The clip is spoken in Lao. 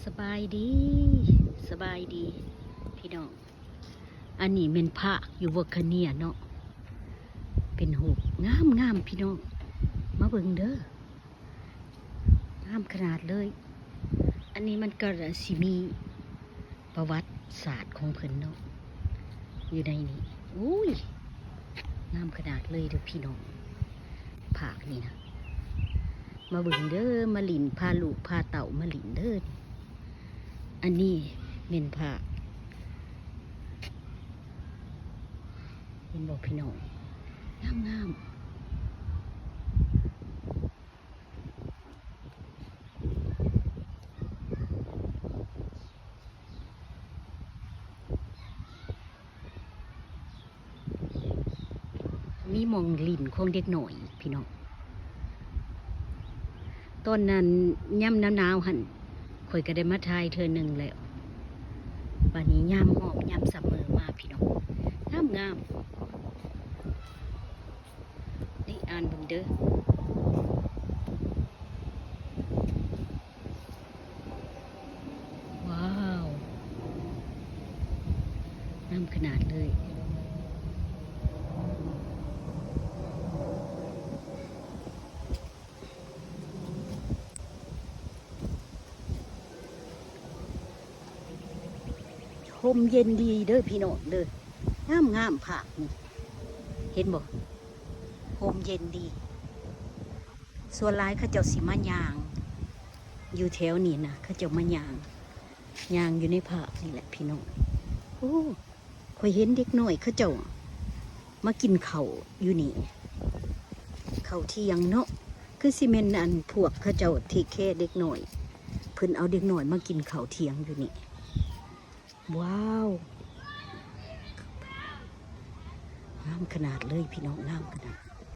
ສະບາຍດີ ສະບາຍດີພີ່ນ້ອງ. ອັນນີ້ແມ່ນພາກຢູ່ເວີເຈີເນຍເນາະ ເປັນຮູບງາມໆ ພີ່ນ້ອງ ມາເບິ່ງເດີ ງາມຂະໜາດເລີຍ. ອັນນີ້ມັນກໍຊິມີປະຫວັດສາດຂອງເພິ່ນເນາະ ຢູ່ໃນນີ້. ໂອ້ຍ ງາມຂະໜາດເລີຍເດີພີ່ນ້ອງ ພາກນີ້ນະ. ມາເບິ່ງເດີ ມາຫຼິ້ນ ພາລູກພາເຕົ້າມາຫຼິ້ນເດີ. ອັນນີ້ແມ່ນພາກ ເຫັນບໍ່ພີ່ນ້ອງ ງາມໆ. ມີໝ່ອງຫຼິ້ນຂອງເດັກນ້ອຍອີກພີ່ນ້ອງ. ຕອນນັ້ນຍາມໜາວໆຫັ້ນ ຂ້ອຍກໍໄດ້ມາຖ່າຍເທື່ອໜຶ່ງແລ້ວ. ບາດນີ້ຍາມຮ້ອນ ຍາມຊັມເມີມາພີ່ນ້ອງ ງາມໆ. ນີ້ອ່ານເບິ່ງເດີ ວ້າວ ງາມຂະໜາດເລີຍ. ຮົ່ມເຢັນດີເດີພີ່ນ້ອງເດີ ງາມໆ ພາກນີ້ ເຫັນບໍ່ ຮົ່ມເຢັນດີ. ສ່ວນຫຼາຍເຂົາເຈົ້າຊິມາຍ່າງຢູ່ແຖວນີ້ນະ ເຂົາເຈົ້າມາຍ່າງ ຍ່າງຢູ່ໃນພາກນີ້ແຫຼະພີ່ນ້ອງ. ໂອ້ ຂ້ອຍເຫັນເດັກນ້ອຍເຂົາເຈົ້າມາກິນເຂົ້າຢູ່ນີ້ ເຂົ້າທ່ຽງເນາະ ຄືຊິແມ່ນອັນພວກເຂົາເຈົ້າເທກແຄເດັກນ້ອຍ ເພິ່ນເອົາເດັກນ້ອຍມາກິນເຂົ້າທ່ຽງຢູ່ນີ້. ວ້າວ ງາມຂະໜາດເລີຍພີ່ນ້ອງ ງາມຂະໜາດ.